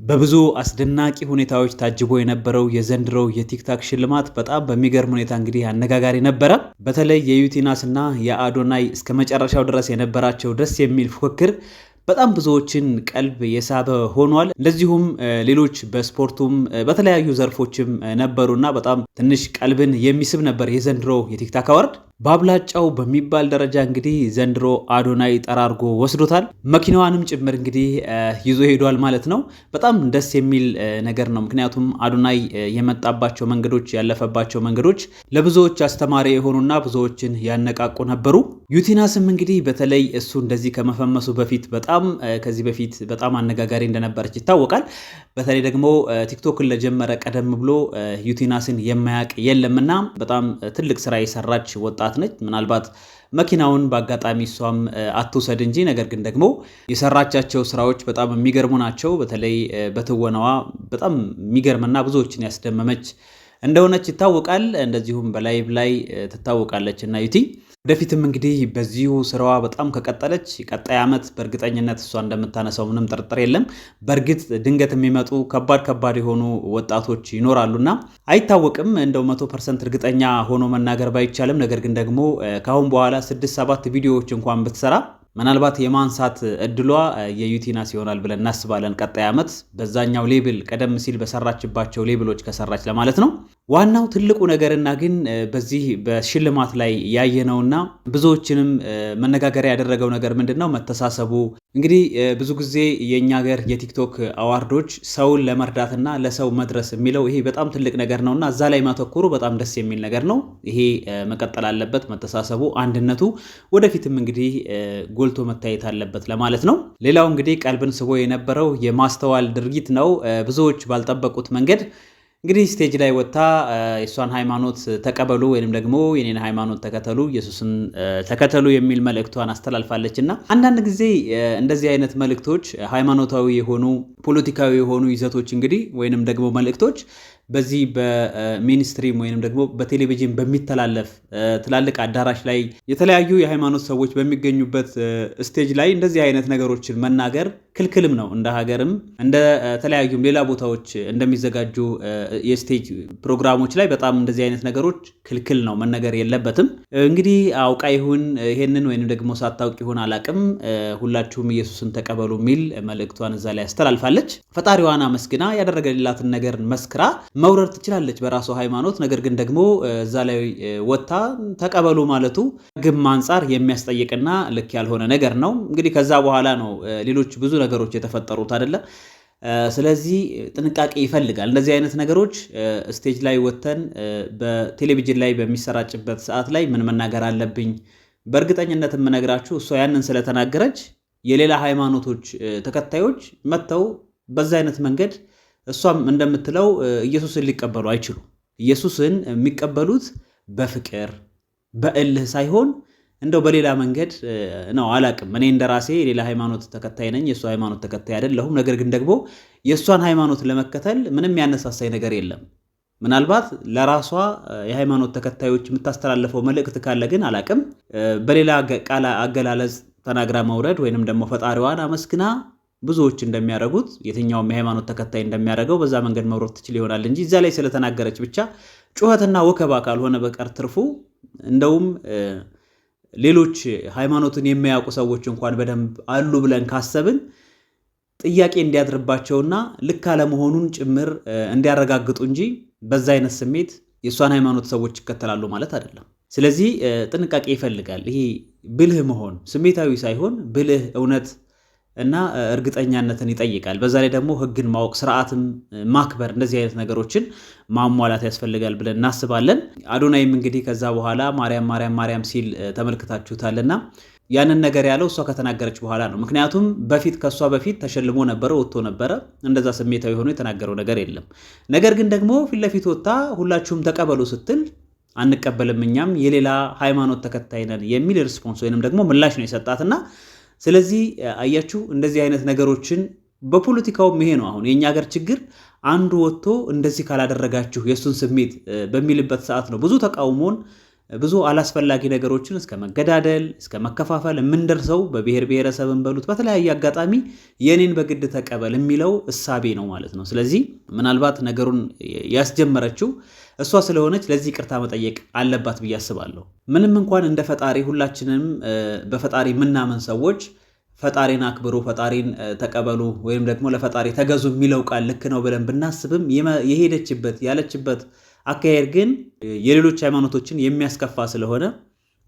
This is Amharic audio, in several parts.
በብዙ አስደናቂ ሁኔታዎች ታጅቦ የነበረው የዘንድሮው የቲክታክ ሽልማት በጣም በሚገርም ሁኔታ እንግዲህ አነጋጋሪ ነበረ። በተለይ የዩቲናስ እና የአዶናይ እስከ መጨረሻው ድረስ የነበራቸው ደስ የሚል ፉክክር በጣም ብዙዎችን ቀልብ የሳበ ሆኗል። እንደዚሁም ሌሎች በስፖርቱም በተለያዩ ዘርፎችም ነበሩና በጣም ትንሽ ቀልብን የሚስብ ነበር የዘንድሮ የቲክታክ award። በአብላጫው በሚባል ደረጃ እንግዲህ ዘንድሮ አዶናይ ጠራርጎ ወስዶታል። መኪናዋንም ጭምር እንግዲህ ይዞ ሄዷል ማለት ነው። በጣም ደስ የሚል ነገር ነው። ምክንያቱም አዶናይ የመጣባቸው መንገዶች፣ ያለፈባቸው መንገዶች ለብዙዎች አስተማሪ የሆኑና ብዙዎችን ያነቃቁ ነበሩ። ዩቲናስም እንግዲህ በተለይ እሱ እንደዚህ ከመፈመሱ በፊት በጣም ከዚህ በፊት በጣም አነጋጋሪ እንደነበረች ይታወቃል። በተለይ ደግሞ ቲክቶክን ለጀመረ ቀደም ብሎ ዩቲናስን የማያውቅ የለምና በጣም ትልቅ ስራ የሰራች ወጣት ነች። ምናልባት መኪናውን በአጋጣሚ እሷም አትውሰድ እንጂ ነገር ግን ደግሞ የሰራቻቸው ስራዎች በጣም የሚገርሙ ናቸው። በተለይ በትወናዋ በጣም የሚገርምና ብዙዎችን ያስደመመች እንደሆነች ይታወቃል። እንደዚሁም በ live ላይ ትታወቃለች እና ዩቲ ወደፊትም እንግዲህ በዚሁ ስራዋ በጣም ከቀጠለች ቀጣይ ዓመት በእርግጠኝነት እሷ እንደምታነሳው ምንም ጥርጥር የለም። በእርግጥ ድንገት የሚመጡ ከባድ ከባድ የሆኑ ወጣቶች ይኖራሉና አይታወቅም። እንደው 100% እርግጠኛ ሆኖ መናገር ባይቻልም፣ ነገር ግን ደግሞ ከአሁን በኋላ 6 7 ቪዲዮዎች እንኳን ብትሰራ ምናልባት የማንሳት እድሏ የዩቲናስ ይሆናል ብለን እናስባለን። ቀጣይ ዓመት በዛኛው level ቀደም ሲል በሰራችባቸው level ኦች ከሰራች ለማለት ነው። ዋናው ትልቁ ነገርና ግን በዚህ በሽልማት ላይ ያየነውና ብዙዎችንም መነጋገሪያ ያደረገው ነገር ምንድን ነው? መተሳሰቡ። እንግዲህ ብዙ ጊዜ የእኛ ሀገር የቲክቶክ award ኦች ሰውን ለመርዳትና ለሰው መድረስ የሚለው ይሄ በጣም ትልቅ ነገር ነውና እዛ ላይ ማተኮሩ በጣም ደስ የሚል ነገር ነው። ይሄ መቀጠል አለበት። መተሳሰቡ፣ አንድነቱ ወደፊትም እንግዲህ ጎልቶ መታየት አለበት ለማለት ነው። ሌላው እንግዲህ ቀልብን ስቦ የነበረው የማስተዋል ድርጊት ነው። ብዙዎች ባልጠበቁት መንገድ እንግዲህ stage ላይ ወጥታ የእሷን ሃይማኖት ተቀበሉ ወይንም ደግሞ የኔን ሃይማኖት ተከተሉ፣ ኢየሱስን ተከተሉ የሚል መልእክቷን አስተላልፋለች። እና አንዳንድ ጊዜ እንደዚህ አይነት መልእክቶች፣ ሃይማኖታዊ የሆኑ፣ ፖለቲካዊ የሆኑ ይዘቶች እንግዲህ ወይንም ደግሞ መልእክቶች በዚህ በ mainstream ወይንም ደግሞ በቴሌቪዥን በሚተላለፍ ትላልቅ አዳራሽ ላይ የተለያዩ የሃይማኖት ሰዎች በሚገኙበት stage ላይ እንደዚህ አይነት ነገሮችን መናገር ክልክልም ነው። እንደ ሀገርም እንደ ተለያዩም ሌላ ቦታዎች እንደሚዘጋጁ የ stage ፕሮግራሞች ላይ በጣም እንደዚህ አይነት ነገሮች ክልክል ነው፣ መነገር የለበትም። እንግዲህ አውቃ ይሁን ይሄንን ወይንም ደግሞ ሳታውቅ ይሁን አላቅም፣ ሁላችሁም ኢየሱስን ተቀበሉ የሚል መልእክቷን እዛ ላይ አስተላልፋለች። ፈጣሪዋን አመስግና ያደረገላትን ነገር መስክራ መውረድ ትችላለች በራሷ ሃይማኖት። ነገር ግን ደግሞ እዛ ላይ ወጥታ ተቀበሉ ማለቱ ሕግም አንጻር የሚያስጠይቅና ልክ ያልሆነ ነገር ነው። እንግዲህ ከዛ በኋላ ነው ሌሎች ብዙ ነገሮች የተፈጠሩት አይደለ? ስለዚህ ጥንቃቄ ይፈልጋል። እንደዚህ አይነት ነገሮች stage ላይ ወጥተን በቴሌቪዥን ላይ በሚሰራጭበት ሰዓት ላይ ምን መናገር አለብኝ? በእርግጠኝነት የምነግራችሁ እሷ ያንን ስለተናገረች የሌላ ሃይማኖቶች ተከታዮች መጥተው በዛ አይነት መንገድ እሷም እንደምትለው ኢየሱስን ሊቀበሉ አይችሉም። ኢየሱስን የሚቀበሉት በፍቅር፣ በእልህ ሳይሆን እንደው በሌላ መንገድ ነው። አላቅም። እኔ እንደ ራሴ የሌላ ሃይማኖት ተከታይ ነኝ፣ የእሷ ሃይማኖት ተከታይ አይደለሁም። ነገር ግን ደግሞ የእሷን ሃይማኖት ለመከተል ምንም ያነሳሳኝ ነገር የለም። ምናልባት ለራሷ የሃይማኖት ተከታዮች የምታስተላልፈው መልእክት ካለ ግን አላቅም። በሌላ ቃል አገላለጽ ተናግራ መውረድ ወይንም ደግሞ ፈጣሪዋን አመስግና ብዙዎች እንደሚያደርጉት፣ የትኛውም የሃይማኖት ተከታይ እንደሚያደርገው በዛ መንገድ መውረድ ትችል ይሆናል እንጂ እዛ ላይ ስለተናገረች ብቻ ጩኸትና ወከባ ካልሆነ በቀር ትርፉ እንደውም ሌሎች ሃይማኖትን የሚያውቁ ሰዎች እንኳን በደንብ አሉ ብለን ካሰብን ጥያቄ እንዲያድርባቸውና ልክ አለመሆኑን ጭምር እንዲያረጋግጡ እንጂ በዛ አይነት ስሜት የእሷን ሃይማኖት ሰዎች ይከተላሉ ማለት አይደለም። ስለዚህ ጥንቃቄ ይፈልጋል። ይሄ ብልህ መሆን፣ ስሜታዊ ሳይሆን ብልህ፣ እውነት እና እርግጠኛነትን ይጠይቃል። በዛ ላይ ደግሞ ሕግን ማወቅ፣ ስርዓትም ማክበር፣ እንደዚህ አይነት ነገሮችን ማሟላት ያስፈልጋል ብለን እናስባለን። አዶናይም እንግዲህ ከዛ በኋላ ማርያም ማርያም ማርያም ሲል ተመልክታችሁታልና ያንን ነገር ያለው እሷ ከተናገረች በኋላ ነው። ምክንያቱም በፊት ከእሷ በፊት ተሸልሞ ነበረ፣ ወጥቶ ነበረ። እንደዛ ስሜታዊ ሆኖ የተናገረው ነገር የለም። ነገር ግን ደግሞ ፊት ለፊት ወጥታ ሁላችሁም ተቀበሉ ስትል አንቀበልም፣ እኛም የሌላ ሃይማኖት ተከታይ ነን የሚል response ወይንም ደግሞ ምላሽ ነው የሰጣትና ስለዚህ አያችሁ፣ እንደዚህ አይነት ነገሮችን በፖለቲካውም ይሄ ነው አሁን የእኛ ሀገር ችግር። አንዱ ወጥቶ እንደዚህ ካላደረጋችሁ የእሱን ስሜት በሚልበት ሰዓት ነው ብዙ ተቃውሞን ብዙ አላስፈላጊ ነገሮችን እስከ መገዳደል፣ እስከ መከፋፈል የምንደርሰው በብሔር ብሔረሰብን በሉት በተለያየ አጋጣሚ የኔን በግድ ተቀበል የሚለው እሳቤ ነው ማለት ነው። ስለዚህ ምናልባት ነገሩን ያስጀመረችው እሷ ስለሆነች ለዚህ ይቅርታ መጠየቅ አለባት ብዬ አስባለሁ። ምንም እንኳን እንደ ፈጣሪ ሁላችንም በፈጣሪ የምናምን ሰዎች ፈጣሪን አክብሩ፣ ፈጣሪን ተቀበሉ ወይም ደግሞ ለፈጣሪ ተገዙ የሚለው ቃል ልክ ነው ብለን ብናስብም የሄደችበት ያለችበት አካሄድ ግን የሌሎች ሃይማኖቶችን የሚያስከፋ ስለሆነ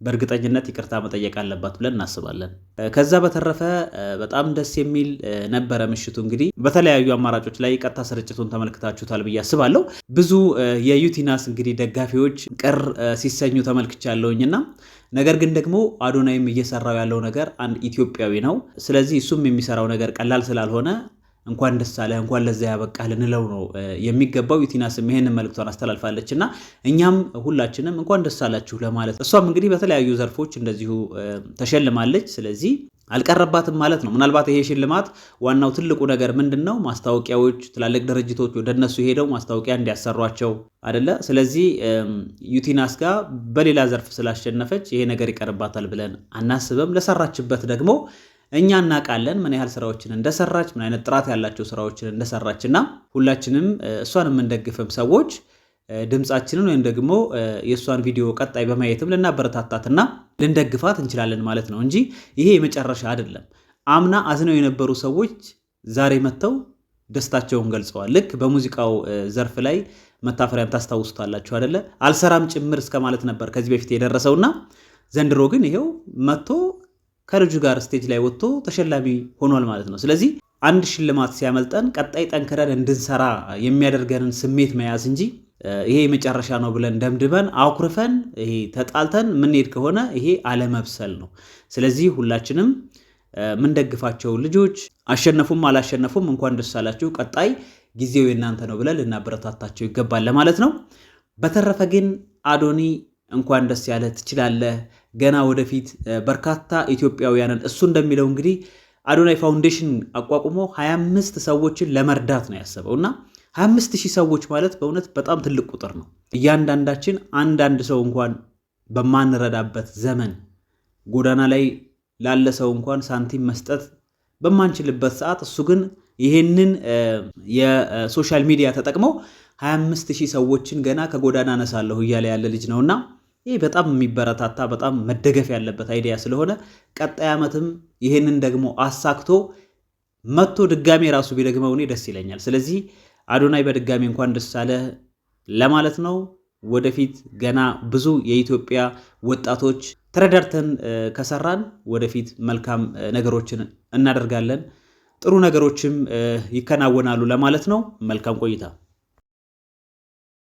በእርግጠኝነት ይቅርታ መጠየቅ አለባት ብለን እናስባለን። ከዛ በተረፈ በጣም ደስ የሚል ነበረ ምሽቱ። እንግዲህ በተለያዩ አማራጮች ላይ ቀጥታ ስርጭቱን ተመልክታችሁታል ብዬ አስባለሁ። ብዙ የዩቲናስ እንግዲህ ደጋፊዎች ቅር ሲሰኙ ተመልክቻለሁኝና ነገር ግን ደግሞ አዶናይም እየሰራው ያለው ነገር አንድ ኢትዮጵያዊ ነው። ስለዚህ እሱም የሚሰራው ነገር ቀላል ስላልሆነ እንኳን ደስ አለህ፣ እንኳን ለዛ ያበቃህ ልንለው ነው የሚገባው። ዩቲናስም ይሄንን መልእክቷን አስተላልፋለች እና እኛም ሁላችንም እንኳን ደስ አላችሁ ለማለት፣ እሷም እንግዲህ በተለያዩ ዘርፎች እንደዚሁ ተሸልማለች። ስለዚህ አልቀረባትም ማለት ነው። ምናልባት ይሄ ሽልማት ዋናው ትልቁ ነገር ምንድን ነው? ማስታወቂያዎች፣ ትላልቅ ድርጅቶች ወደ እነሱ ሄደው ማስታወቂያ እንዲያሰሯቸው አደለ? ስለዚህ ዩቲናስ ጋር በሌላ ዘርፍ ስላሸነፈች ይሄ ነገር ይቀርባታል ብለን አናስብም። ለሰራችበት ደግሞ እኛ እናውቃለን ምን ያህል ስራዎችን እንደሰራች፣ ምን አይነት ጥራት ያላቸው ስራዎችን እንደሰራች፣ እና ሁላችንም እሷን የምንደግፍም ሰዎች ድምፃችንን ወይም ደግሞ የእሷን ቪዲዮ ቀጣይ በማየትም ልናበረታታትና ልንደግፋት እንችላለን ማለት ነው እንጂ ይሄ የመጨረሻ አይደለም። አምና አዝነው የነበሩ ሰዎች ዛሬ መጥተው ደስታቸውን ገልጸዋል። ልክ በሙዚቃው ዘርፍ ላይ መታፈሪያን ታስታውሱታላችሁ አይደለ? አልሰራም ጭምር እስከ ማለት ነበር ከዚህ በፊት የደረሰውና ዘንድሮ ግን ይሄው መጥቶ ከልጁ ጋር stage ላይ ወጥቶ ተሸላሚ ሆኗል ማለት ነው። ስለዚህ አንድ ሽልማት ሲያመልጠን ቀጣይ ጠንክረን እንድንሰራ የሚያደርገንን ስሜት መያዝ እንጂ ይሄ የመጨረሻ ነው ብለን ደምድበን አኩርፈን ይሄ ተጣልተን ምንሄድ ከሆነ ይሄ አለመብሰል ነው። ስለዚህ ሁላችንም የምንደግፋቸው ልጆች አሸነፉም አላሸነፉም እንኳን ደስ አላችሁ፣ ቀጣይ ጊዜው የእናንተ ነው ብለን ልናበረታታቸው ይገባል ለማለት ነው። በተረፈ ግን አዶኒ እንኳን ደስ ያለህ፣ ትችላለህ። ገና ወደፊት በርካታ ኢትዮጵያውያንን፣ እሱ እንደሚለው እንግዲህ አዶናይ ፋውንዴሽን አቋቁሞ 25 ሰዎችን ለመርዳት ነው ያሰበው፣ እና 25 ሺህ ሰዎች ማለት በእውነት በጣም ትልቅ ቁጥር ነው። እያንዳንዳችን አንዳንድ ሰው እንኳን በማንረዳበት ዘመን፣ ጎዳና ላይ ላለ ሰው እንኳን ሳንቲም መስጠት በማንችልበት ሰዓት፣ እሱ ግን ይሄንን የ social media ተጠቅመው 25 ሺህ ሰዎችን ገና ከጎዳና አነሳለሁ እያለ ያለ ልጅ ነውና ይህ በጣም የሚበረታታ፣ በጣም መደገፍ ያለበት idea ስለሆነ ቀጣይ ዓመትም ይህንን ደግሞ አሳክቶ መጥቶ ድጋሜ ራሱ ቢደግመው እኔ ደስ ይለኛል። ስለዚህ አዶናይ በድጋሚ እንኳን ደስ አለህ ለማለት ነው። ወደፊት ገና ብዙ የኢትዮጵያ ወጣቶች ተረዳድተን ከሰራን ወደፊት መልካም ነገሮችን እናደርጋለን፣ ጥሩ ነገሮችም ይከናወናሉ ለማለት ነው። መልካም ቆይታ።